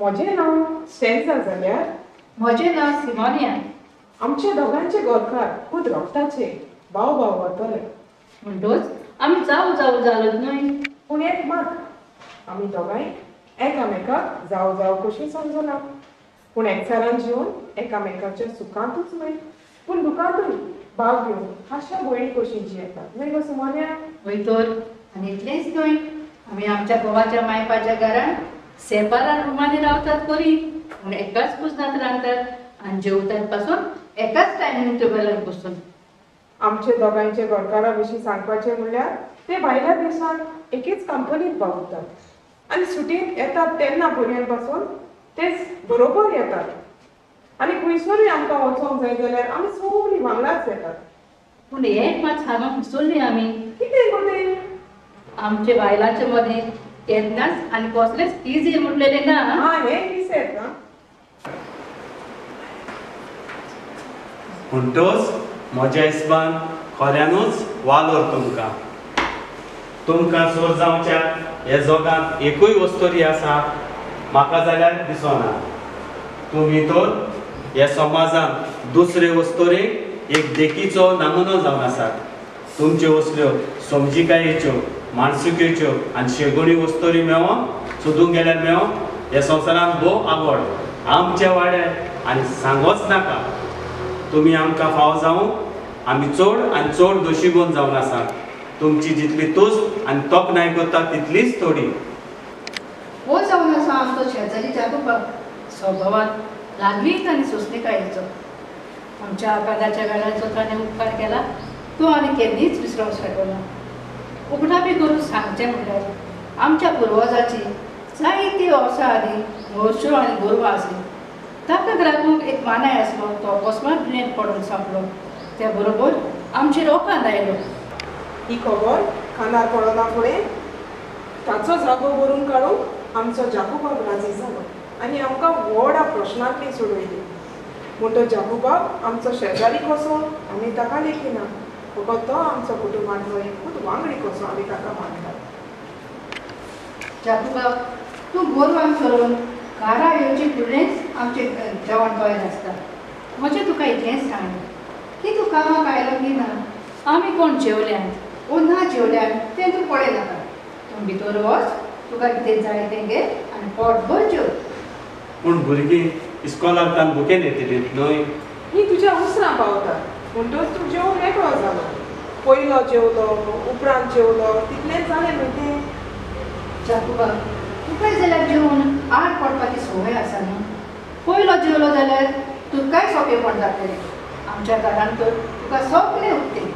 म्हजें नांव स्टेन्जा जाल्यार म्हजें नांव सिमोनिया. आमचे दोगांचे गोरकार खूद रोगताचे भाव भाव वतले म्हणटोच आमी जाव जाव जालोच न्हय. पूण एक मात आमी दोगांय एकामेकाक जाव जाव कशीं समजना, पूण एकचारान जिवन एकामेकाच्या सुखांतूच न्हय पूण दुखांतूय भाग घेवन हांशा भयणी कशीं जियेतात न्हय गो सुमोनिया? हय तर. आनी इतलेंच न्हय, आमी आमच्या घोवाच्या मायपाच्या घरान सेपारान रुमांनी रावतात खरी, पूण एकाच कुजनांत रांदतात आनी जेवतात पासून एकाच डायनींग टेबलार बसून. आमचे दोगांयचे घरकारा विशीं सांगपाचें म्हणल्यार ते भायल्या देशांत एकेच कंपनींत वावुरतात आनी सुटयेंत येतात तेन्ना पर्यंत पासून तेच बरोबर येतात आनी खंयसरूय आमकां वचोंक जाय जाल्यार आमी सगळीं वांगडाच येतात. पूण एक मात सांगूंक विसरली आमी. कितें गो तें? आमचे बायलांचे मदीं केन्नाच आनी कसलेंच किजील म्हटलेलें ना. आं, हें किसें ना. म्हणटोच म्हज्या हिसबान खऱ्यानूच वालोर तुमकां. तुमकां सोर जावच्या ह्या जगांत एकूय वस्तोरी आसा म्हाका जाल्यार दिसना. तुमी तर ह्या समाजांत दुसरे वस्तोरेक एक देखीचो नमुनो जावन आसात. तुमच्यो असल्यो समजिकायेच्यो, माणसुकेच्यो आनी शेगुणी वस्तोरी मेळोंक सोदूंक गेल्यार मेळोंक ह्या संवसारांत भोव आवड आमच्या वाड्यार आनी सांगोच नाका. तुमी आमकां फाव जावंक आमी चड आनी चड दोशीगोन जावन आसात. तुमची जितली तुस्त आनी तोखणाय करता तितलीच थोडी. हो जावन आसा आमचो शेजारी जागोबाब. स्वभावान ल्हानवीच आनी सोंसणीकायेचो. आमच्या आकादाच्या वेळार जो ताणें उपकार केला तो आनी केन्नीच विसरोंक शकना. उगडापी करून सांगचें म्हणल्यार आमच्या पुर्वजाची जायती वर्सां आदीं गोरश्यो आनी गोरवां आसलीं. ताका राखूंक एक मानाय आसलो, तो अकस्मात दुयेंत पडून सोंपलो. त्या बरोबर आमचेर ओकांद आयलो. ही खबर कानार पडना फुडें ताचो जागो भरून काडूंक आमचो जाकुबाब राजी जालो आनी आमकां व्हडा प्रश्नांतली सोडयली. म्हणटो जाकुबाब आमचो शेजारी कसो आमी ताका लेखिना, फकत तो आमचो कुटुंबांतलो एकूच वांगडी कसो आमी ताका मानतात. जाकुबाब, तूं गोरवांक सोडून घरा येवचे फुडलेंच आमचें जेवण तयार आसता. म्हजें तुका इतलेंच सांगलें की तूं कामाक आयलो की ना? आमी कोण जेवल्यात ओ ना जेवल्यात तें तूं पळय नाका. तूं भितर वच, तुका कितें जाय तें घे आनी पोटभर जेव. पूण भुरगीं इस्कॉलाक तान भुकेन येतली न्हय? ही तुज्या उसरां पावतात म्हणटच तूं जेवन मेकळो जालो. पयलो जेवलो उपरांत जेवलो तितलेंच जालें न्हय तें? जाकुबाब, तुकाय जाल्यार जेवन आड पडपाची संवय आसा न्हू. पयलो जेवलो जाल्यार तुकाय सोंपेपण जातलें. आमच्या घरांत तर तुका सगळें उरतें.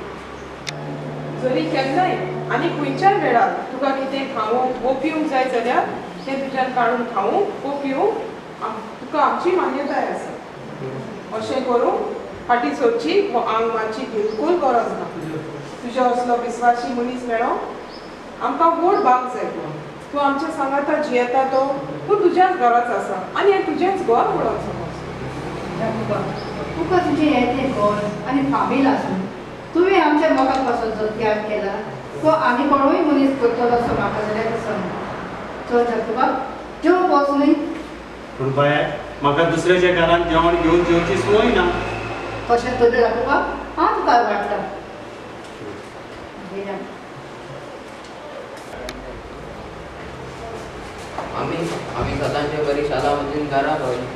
जरी केन्नाय आनी खंयच्याय वेळार तुका कितें खावंक वो पिवंक जाय जाल्यार तें तुज्यान काडून खावंक वो पिवंक तुका आमची मान्यताय आसा. अशें करूंक फाटीं सरची वो आंग मारची बिलकूल गरज ना. तुज्या असलो विस्वासी मनीस मेळोंक आमकां व्हड भाग जाय. तूं आमच्या सांगाता जियेता तो तूं तुज्याच घराच आसा आनी हें तुजेंच घर म्हणून समज. तुका तुजें हें तें घर आनी फामील आसून तुवें आमच्या मोगा पासून जो त्याग केला तो आनी कोणूय मनीस करतलो असो म्हाका जाल्यार दिसना. चल जाकुबाब, जेवंक वच न्हय. पूण बाय, म्हाका दुसऱ्याच्या घरांत जेवण घेवन जेवची संवय ना. तशें तर जाकुबाब, हांव तुका वाडटा. आमी आमी सदांचे बरी शाला वचून घरा पावली.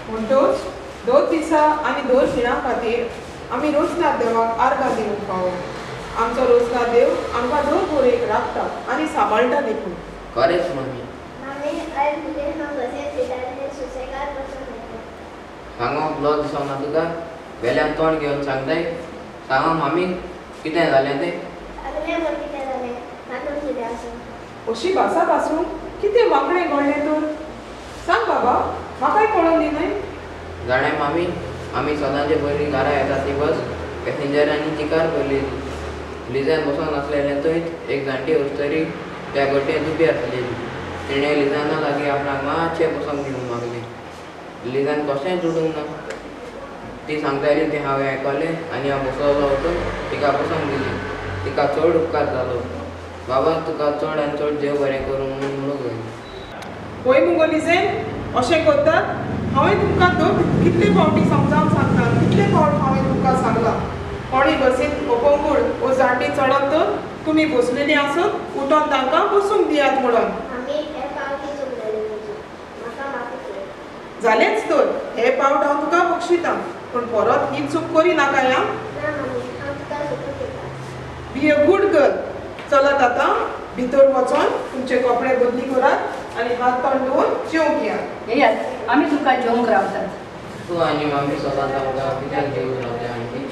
म्हणटोच 2 दिसा आनी 2 खिणां खातीर आमी रोजनाथ देवाक आर्गां दिवंक फावो. आमचो रोजनाथ देव आमकां दर बोरेक राखता आनी सांबाळटा देखून. खरेंच मम्मी. मामी, आयज तुजें हांव बसीर सिटाचेर सुसेगाद बसून येता. सांगोंक लज दिसना तुका? वेल्यान तोंड घेवन सांगताय. सांगो मामी, कितें जालें तें? आगलें म्हण कितें जालें तातूंत कितें आसा? अशी भासा भासून कितें वांकडें घडलें तर सांग बाबा, म्हाकाय कळोन दी न्हय. जाणें मामी, आमी सदांचे पयलीं घरा येता ती बस पॅसेंजरांनी चिकार भरलेली. लिजान बसोन आसलेलें थंयच एक जाणटी अस्तरी त्या गड्डेंत उबी आसलेली. तिणें लिजाना लागीं आपणाक मातशें बसोंक दिवंक मागलें. लिजान कशेंच उडूंक ना. ती सांगताली तें हांवें आयकलें आनी हांव बसलो उठून तिका बसोंक दिली. तिका चड उपकार जालो. बाबा, तुका चड आनी चड देव बरें करूं म्हणून म्हणूंक जाय. पळय मुगो लिजेन, अशें करतात? हांवें तुमकां कितले फावटी समजावन सांगता, कितले फावट हांवें तुमकां सांगलां, कोणी बसीन अपंगूळ वो जाणटी चडत तर तुमी बसलेली आसत उठोन तांकां बसूंक दियात म्हणून. जालेंच तर, हे पावट हांव तुका बक्षितां, पूण परत ही चूक करी नाका. या बी अ गूड गर्ल. चलात आतां भितर वचोन तुमचे कपडे बदली करात आनी हात तोंड धुवन जेवंक येयात. येयात, आमी तुमकां जेवंक रावतात. तूं आनी मामी सदांच आमकां कित्याक जेवंक रावता आंटी?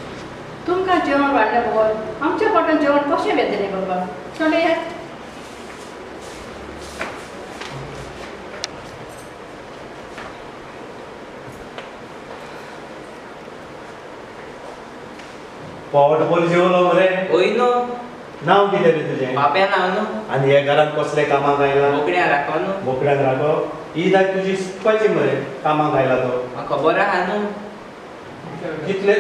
तुमकां जेवण वाडल्या बगर आमच्या पोटान जेवण कशें वेतलें बाबा? चल येयात. पोटभर जेवलो मरे? वय न्हू. नांव कितें रे तुजें? बाप्या नांव न्हू. आनी हे घरांत कसले कामाक आयला? बोकड्यां राखो न्हू. बोकड्यांक राखो? ही जाग तुजी शिकपाची मरे, कामाक आयला तो. म्हाका खबर आहा न्हू. कितले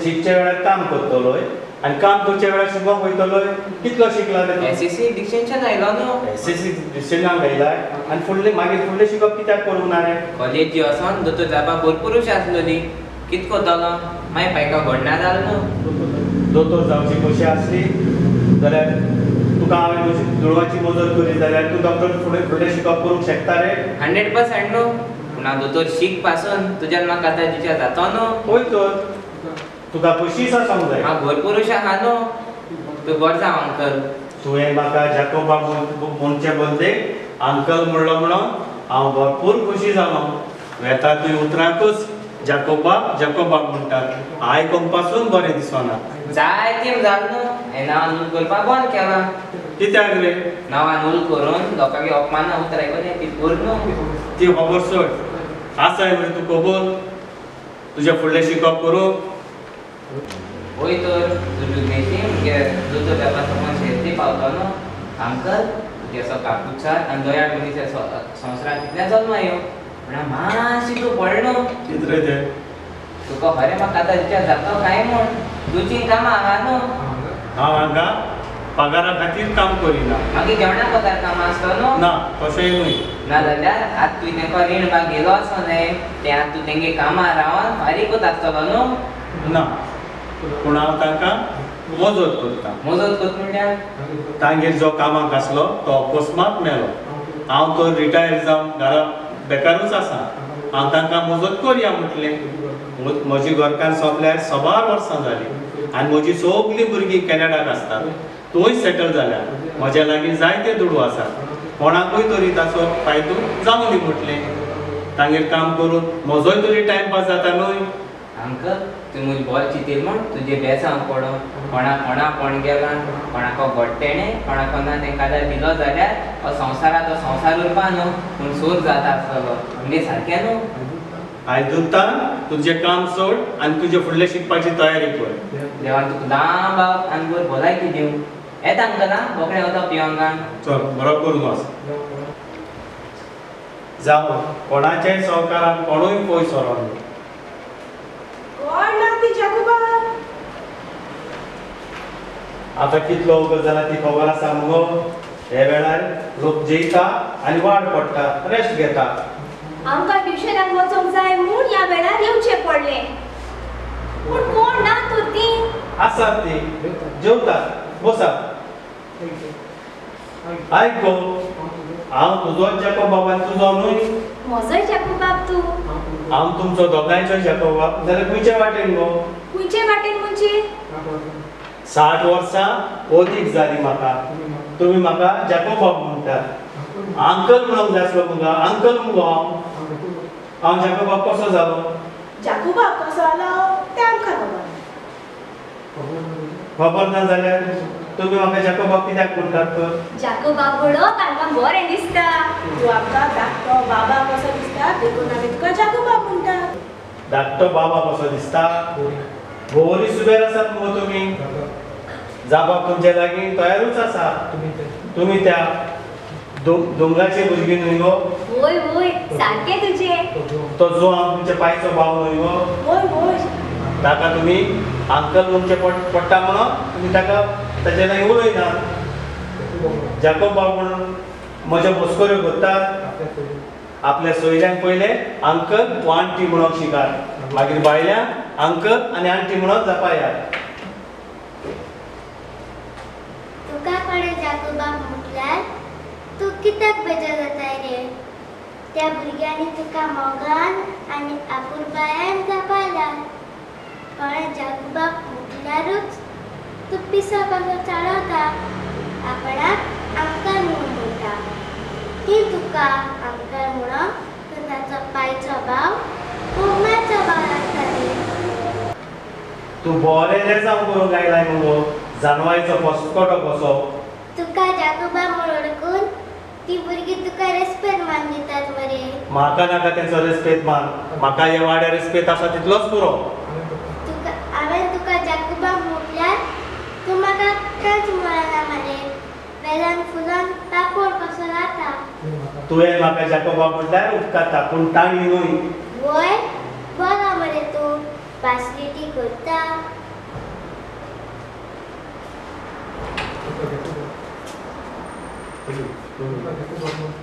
शिकच्या वेळार काम करतलोय आनी काम करच्या वेळार शिकोंक वयतलोय? कितलो शिकला रे तूं? एसएससी डिस्टिंक्शन आयलो न्हू. एसएससी डिस्टिंक्शनाक आयला आनी फुडलें मागीर फुडलें शिकप कित्याक करूंक ना रे? कॉलेज जी वचोन दोतोर जावपाक भरपूर उशा आसलोली, कित करतलो मागीर फायका घडना जालो न्हू. दोतोर जावची कशी आसली जाल्यार तुका हांवें दुडवाची मदत करी जाल्यार तूं डॉक्टर फुडें फुडलें शिकप करूंक शकता रे? 100% न्हू. पूण हांव दोतोर शीक पासून तुज्यान म्हाका आतां जिच्या जातो न्हू. पळय तर, तुका पयशीच आसूंक जाय. म्हाका भरपूर उशा आहा न्हू. तूं बरो जावं अंकल. तुवें म्हाका जाकोबाब म्हणचे बदलेक अंकल म्हणलो म्हणून हांव भरपूर खोशी जालो. वेता तुवें उतरांकूच जाकोबाब जाकोबाब म्हणटात, आयकूंक पासून बरें दिसना. जाय तें जालें न्हू. हें नांवान उल करपाक बंद केलां. कित्याक रे? नांवान उल करून लोकांक अपमाना उतरां आयकून ती भर न्हू. ती खबर सोड. आसाय मरे तूं खबर तुजें फुडलें शिकप करूंक? वय तर, तुज्यो घेशी मुगे दोतोर जावपा सपन शेर्ती पावतो न्हू. अंकल, तुगे असो काकूचार आनी दयाळ मनीस संवसारांत कितल्या जल्मा यो, पूण मातशी तूं पड न्हू. कितें रे तें? तुका खरें म्हाका आतां विचार जातो काय म्हूण. तुजीं कामां आहा न्हू. हांव हांगा पगारा खातीर काम करिना. मागीर जेवणा पगार कामां आसतो न्हू? ना, तशेंय न्हय. ना जाल्यार आतां तुवें तांकां रीण मागिल्लो आसो न्हय, तें आतां तूं तेंगे कामां रावन फारीक कोत आसतलो न्हू. ना, पूण हांव तांकां मजत करतां. मजत करता म्हणल्यार? तांगेर जो कामाक आसलो तो अकस्मात मेलो. हांव तर रिटायर जावन घरा बेकारूच आसा. हांव तांकां मजत करया म्हटलें. म्हजी घरकार सोंपल्यार सबार वर्सां जालीं आनी म्हजी सगलीं भुरगीं कॅनडाक आसतात, थंय सेटल जाल्या. म्हज्या लागीं जायते दुडू आसात, कोणाकूय तरी ताचो फायदो जावं दी म्हटलें. तांगेर काम करून म्हजोय तरी टायमपास जाता न्हय. अंकल, तूं म्हजी बरें चिंतील म्हूण तुजें बेसांव पडो. कोणा कोणा कोण गेला, कोणाको घडटेणें, कोणाको ना, तेंकां जर दिलो जाल्यार हो संवसारांत हो संवसार उरपा न्हू, पूण सोद जाता आसतलो. म्हणजे सारकें न्हू. आयज दुत्तान तुजें काम सोड आनी तुजें फुडलें शिकपाची तयारी कर. देवान तुका लांब आनी बरी भलायकी दिवं. येता अंकल, आं बोकडें वता पिवंक. चल, बरो करून वच. जावं, कोणाच्याय सहकारान कोणूय पयस सरोन. कोण ना ती जाकोबाब? आतां कितलो वगत जाला ती खबर आसा मुगो? हे वेळार लोक जेयता आनी वाड पडटा, रेस्ट घेता. आमकां ट्युशनाक वचोंक जाय म्हूण ह्या वेळार येवचें पडलें. पूण कोण ना तर तीं? आसात तीं, जेवतात, बसात. आयक गो, हांव तुजोच जाकोबाब आनी तुजो न्हय. म्हजोय जाकोबाब तूं. हांव तुमचो दोगांयचो जाकोबाब जाल्यार खंयचे वाटेन गो? खंयचे वाटेन म्हणजे? 60 वर्सां अदीक जालीं म्हाका. तुमी म्हाका जाकोबाब म्हणटात. अंकल म्हणूंक जाय आसलो मुगो. अंकल मुगो हांव. हांव जाकोबाब कसो जालो? जाकोबाब कसो जालो तें आमकां खबर. खबर ना जाल्यार तुमी म्हाका जाकोबाब कित्याक म्हणटात तर? जाकोबाब म्हणप आमकां बरें दिसता. तूं आमकां धाकटो बाबा कसो दिसता देखून आमी तुका जाकोबाब म्हणटात. धाकटो बाबा कसो दिसता? भोवरी सुबेर आसात मुगो तुमी. जाबाब तुमच्या लागीं तयारूच आसा. तुमी त्या दोंगराचे भुरगीं न्हय गो? वय वय, सारकें तुजें. तो जो हांव तुमच्या पायचो भाव न्हय गो? वय वय. ताका तुमी अंकल म्हणचें पडटा म्हणून तुमी ताका ताचे लागीं उलयनात. जाकोब बाब म्हणून म्हज्यो मस्कऱ्यो करतात. आपल्या सोयऱ्यांक पयले अंकल वा आंटी म्हणूंक शिकात, मागीर बायल्यांक अंकल आनी आंटी म्हणून जपायात. तुका कोणें जाकोबाब म्हटल्यार तूं कित्याक बेजार जाताय रे? त्या भुरग्यांनी तुका मोगान आनी आपुरबायान जपायला. कोणें जाकोबाब म्हटल्यारूच तूं पिसो कसो चाळवता, आपणाक अंकल म्हूण म्हणटा. ती तुका अंकल म्हणून तर ताचो पायचो भाव उम्याचो भाव लागता रे. तूं बरें रेजांव करूंक आयलाय मुगो, जानवायचो पसकोटो कसो. तुका जाकोबा म्हूण वळखून ती भुरगीं तुका रेस्पेद मान दितात मरे. म्हाका नाका तेंचो रेस्पेद मान, म्हाका हे वाड्यार रेस्पेद आसा तितलोच पुरो. तुका हांवें तुका जाकोबा म्हटल्यार तूं म्हाका कांयच म्हणना मरे, वेल्यान फुलोन पापोड कसो जाता. तुवें म्हाका जाकोबा म्हटल्यार उपकारता, पूण तांणी न्हय. वय बरो मरे तूं, पासलिटी करता.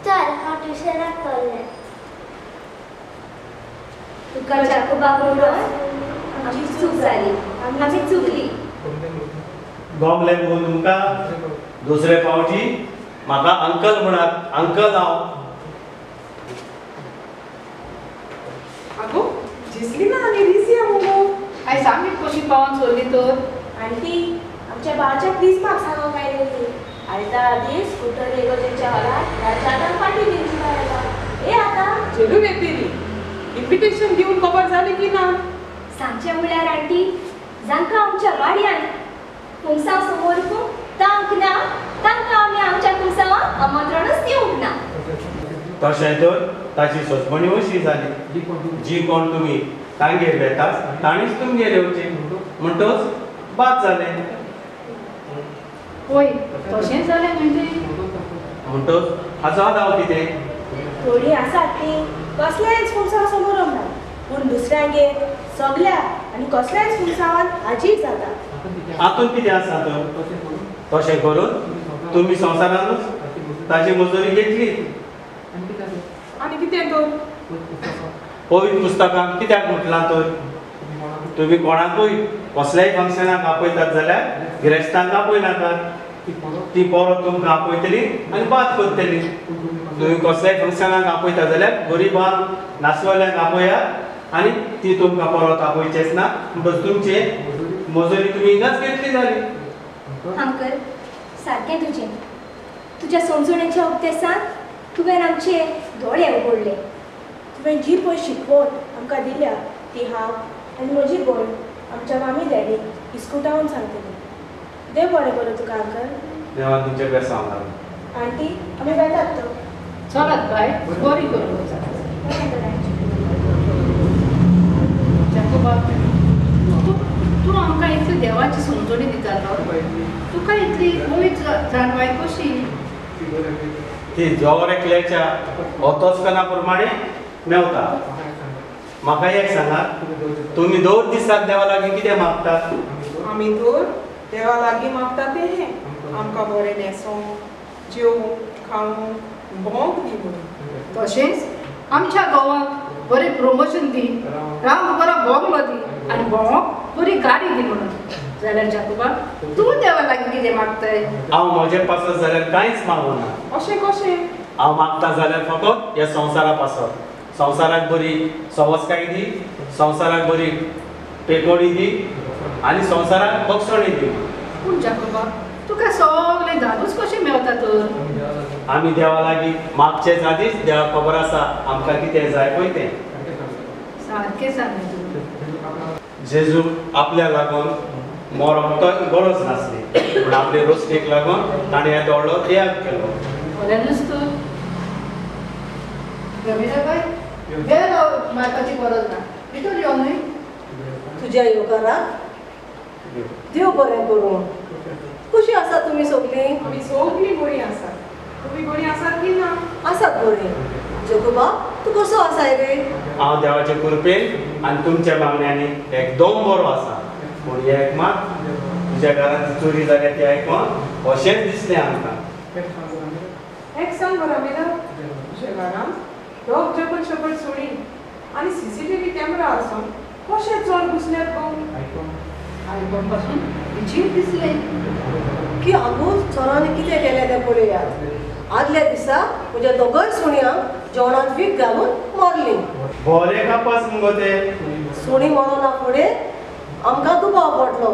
चल हांव ट्युशनाक चल्लें. तुका जाकोबा म्हणून आमची चूक जाली, आमी चुकली. गमलें मुगो तुमकां? दुसरे फावटी म्हाका अंकल म्हणात, अंकल हांव. आगो झिसलिना आनी रिसिया मुगो. आयज आमी कशी पावोन सोडली तर? आंटी आमच्या भावाच्या क्रिस्माक सांगोंक आयलेली. आयतारा दीस स्कुटर इगर्जेच्या हॉलार राजान पाटी दिवची मेळटा. हे आतां झेलून येतली. इन्विटेशन दिवन खबर जाली की ना? सांगचें म्हळ्यार आंटी, जांकां आमच्या वाड्यान कुमसांव समोर तांक ना, तांकां आमी आमच्या कुमसांवाक आमंत्रणूच दिवंक ना. तशें तर ताची सोजमणी अशी जाली, जी कोण तुमी तांगेर वेतात ताणीच तुमगेर येवचें, म्हणटच बाद जालें. वय तशेंच जालें म्हणजे म्हणटच हाचो दाव कितें? थोडीं आसात तीं कसल्याच कुमसांव समोर ना, पूण दुसऱ्यांगेर सगल्या आनी कसल्याच कुमसांवान हाजीर जाता. हातूंत कितें आसा तर? तशें करून तुमी संवसारानूच ताची मजुरी घेतली. आनी कितें तर? पवित्र पुस्तकांत कित्याक म्हटलां तर? तुमी कोणाकूय कसल्याय फंक्शनाक आपयतात जाल्यार गिरेस्तांक आपयनाकात, ती परत तुमकां आपयतली आनी बाद करतली. तुमी कसल्याय फंक्शनाक आपयता जाल्यार गरिबांक नासलेल्यांक आपयात आनी ती तुमकां परत आपयचेच ना, म्हणटच तुमचे मजुरी तुमी हिंगाच घेतली जाली. अंकल सारकें तुजें, तुज्या समजणेच्या उपदेसान तुवें आमचे दोळे उगडले. तुवें जी पळय शिकवण आमकां दिल्या ती हांव आनी म्हजी भयण आमच्या मामी डॅडीक इस्कुटावन सांगतली. देव बरें करूं तुका अंकल. देवान तुमचें बेसांव घालूं. आंटी आमी वेतात तर. चलात बाय, बरी करूं वचात. जाकोबा तूं आमकां इतली देवाची समजणी दितालो, तुका इतली पवित्र जाणवाय कशी? ती जोर एकल्याच्या अतोस्कना प्रमाणे मेवता. म्हाका एक सांगात, तुमी दोन दिसाक देवा लागीं कितें मागतात? आमी तर देवा लागीं मागता तें हें, आमकां बरें न्हेसोंक, जेवंक, खावंक, भोंवंक दी म्हणून. तशेंच आमच्या गांवाक बरें प्रमोशन दी, रावंक बरो बोंगलो दी आनी भोंवंक बरी गाडी दी म्हणून. जाल्यार जाकोबा तूं देवा लागीं कितें मागताय? हांव म्हजे पासत जाल्यार कांयच मागूना. अशें कशें? हांव मागता जाल्यार फकत ह्या संवसारा पासत. संवसाराक बरी सवसकाय दी, संवसाराक बरी पेकोडी दी आनी संवसाराक बक्षणी दी. पूण जाकोबा तुका सगळें धादूच कशें मेवता तर? आमी देवा लागीं मागचेच आदींच देवाक खबर आसा आमकां कितें जाय पळय तें. सारकें सांगलें तुवें. जेजू आपल्या लागून मरोंक तो गरज नासली, पूण आपले रोसणेक लागून ताणें हे दोळो त्याग केलो. खऱ्यानूच तर रमिलाबाय, वेळ मारपाची गरज ना, भितर यो न्हय. तुज्या येवकाराक देव बरें करूं. कशी आसा तुमी सगळीं? आमी सगळीं बरीं आसात. तुमी बरीं आसात की ना? आसात बरीं. जोगोबा तूं कसो आसाय रे? हांव देवाचे कृपेन आनी तुमच्या मागण्यांनी एकदम बरो आसा. पूण हें एक मात तुज्या घरांत चोरी जाल्या ती आयकून अशेंच दिसलें आमकां. एक सांग रमिला, तुज्या घरांत दोग जर्मन शेपर्ड सुणी आनी सीसीटीव्ही कॅमेरा आसून कशें चोर घुसल्यात गो? आयकून पासून विचीर दिसलें की आगो चोरांनी कितें केलें तें पळयात. आदल्या दिसा म्हज्या दोगय सुण्यांक जेवणांत वीख घालून मारली. बरें कापास मुगो ते सुणी मरना फुडें आमकां दुबाव पडलो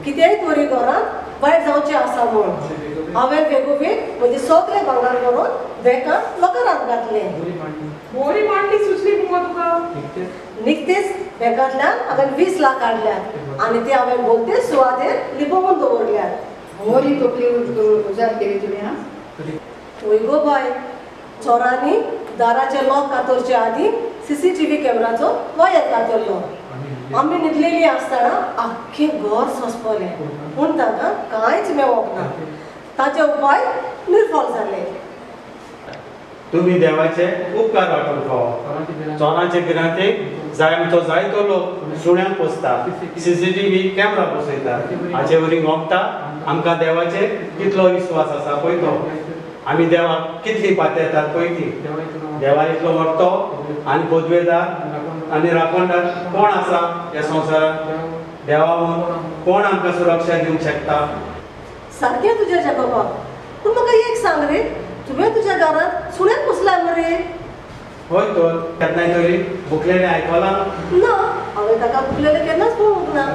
कितेंय तरी घरांत वायट जावचें आसा म्हूण. हांवें बेगोबेग म्हजें सगळें भांगर करून बँकांत लॉकरांत घातलें. बरी मांडली सुचली मुगो तुका. निकतेच बँकांतल्यान हांवें 20 लाख हाडल्यात आनी ते हांवें भोवतेच सुवातेर लिपोवन दवरल्यात. बरी तकली उजार केली तुवें. हां वय गो बाय, चोरांनी दाराचें लॉक कातरचे आदीं सीसीटीव्ही कॅमेराचो वायर कातरलो. आमी न्हिदलेली आसतना आख्खें घर सोंसपलें, पूण तांकां कांयच मेळोंक ना. ताचे उपाय निर्फळ जाले. तुमी देवाचे उपकार वांटूंक फावो. चोरांचे भिरांतेक जाय तो जायतो लोक सुण्यांक पोसता, सीसीटीव्ही कॅमेरा बसयता. हाचे वरी गोमता आमकां देवाचेर कितलो विस्वास आसा पळय तो. आमी देवाक कितली पातयेतात पळय ती. देवा इतलो व्हडतो आनी पदवेदार आनी राखणदार कोण आसा ह्या संवसारांत? देवा कोण आमकां सुरक्षा दिवंक शकता? सारकें तुजें जाकोबा, पूण म्हाका एक सांग रे, तुवें तुज्या घरांत सुण्याक पोसलाय मरे? हय तर, केन्नाय तरी बुकलेलें आयकलां ना? हांवें ताका बुकलेलें केन्नाच पळोवंक ना.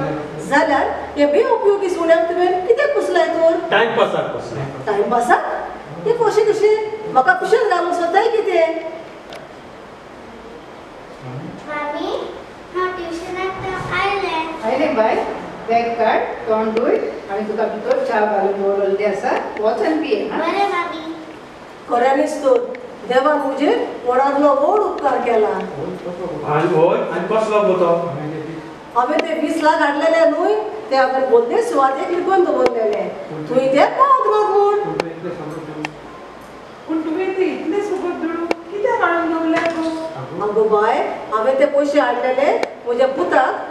जाल्यार हे बेउपयोगी सुण्याक तुवें कित्याक पोसलाय तर? टायमपासाक पोसलें. टायमपासाक? तें कशें कशें? म्हाका कुशल घालूंक सोदताय कितें? मामी, हांव ट्युशनाक आयलें. आयलें बाय, बॅग काड, तोंड धुय आनी तुका भितर च्या घालून दवरलेली आसा, वच आनी पिये. बरें मामी. खऱ्यांनीच तर देवान म्हजेर व्हडांतलो व्हड उपकार केला. आनी हय, आनी कसलो गो तो? हांवें ते 20 लाख हाडलेले न्हय, ते हांवें बोलते सुवातेक लिपोवन दवरलेले. तुवें ते पावंक नात म्हूण. पूण तुवें ते इतले सोबत दुडू कित्याक हाडून दवरल्यात गो? आगो बाय, हांवें ते पयशे हाडलेले म्हज्या पुताक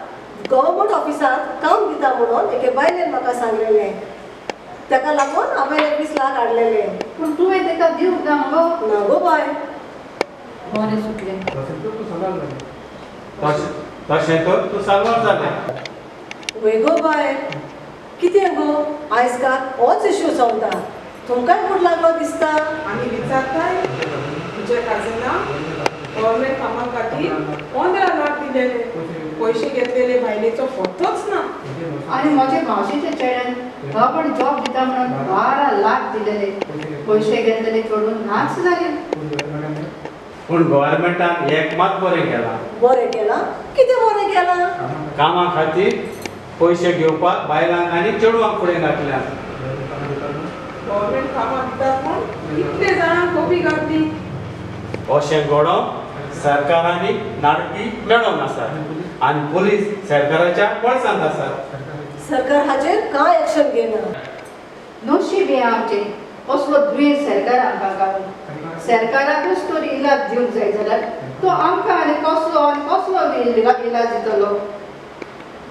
गव्हर्मेंट ऑफिसांत काम दिता म्हणून एके बायलेन म्हाका सांगलेलें. ताका लागून हांवें 20 लाख हाडलेले. पूण तुवें ताका दिवंक ना मगो? ना गो बाय. बरें सुटलें. तशें तर तूं साल्वार जालें. वय गो बाय, कितें गो आयज काल होच इश्यू चलता. तुमकांय फूट लागलो दिसता. आनी विचारताय तुज्या काजनाक गव्हर्मेंट कामा खातीर 15 लाख दिलेले, पयशे घेतलेले बायलेचो पत्तोच ना. आनी म्हजे मावशेच्या चेड्यान गव्हर्मेंट जॉब दिता म्हणून 12 लाख दिलेले, पयशे घेतलेले चोडून नाच जाले. पूण गव्हर्मेंटान एक मात बरें केलां. बरें केलां? कितें बरें केलां? कामा खातीर पयशे घेवपाक बायलांक आनी चेडवांक फुडें घातल्यात. गव्हर्मेंट कामां दितात म्हूण कितले जाणांक गोपी घातली. अशें घडोवंक सरकारांनी नाडपी मेळोंक आसात आनी पुलीस सरकाराच्या बोल्सांत आसात. सरकार हाचेर कांय एक्शन घेना. नशीब हें आमचें, असलो दुयेंस सरकार आमकां घालून. सरकाराकूच तर इलाज दिवंक जाय जाल्यार तो आमकां आनी कसलो आनी कसलो इलाज दितलो?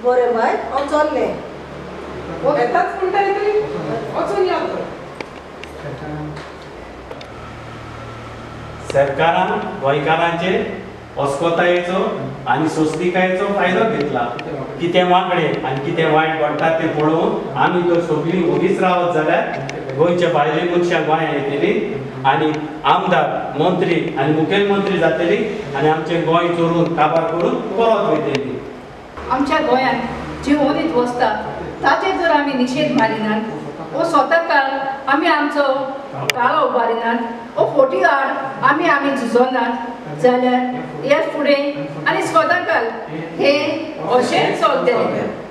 बरें बाय, हांव चल्लें. येताच म्हणटाय तरी वचून या तर. सरकारान गोंयकारांचेर अस्कोतायेचो आनी सोंसणीकायेचो फायदो घेतला. कितें वांकडें आनी कितें वायट घडटा तें पळोवन आमी जर सगळीं ओगीच रावत जाल्यार गोंयच्या भायले मनशां गोंयांत येतली आनी आमदार, मंत्री आनी मुखेलमंत्री जातली आनी आमचें गोंय चोरून काबार करून परत वयतली. आमच्या गोंयांत जी ओनीत वसता ताचेर जर आमी निशेध मारिनात वो स्वता काळ आमी आमचो काळो उबारिनात वो फोटी आड आमी आमी झुजोनात जाल्यार ह्या फुडें आनी स्वता काल हे अशेंच चलतलें.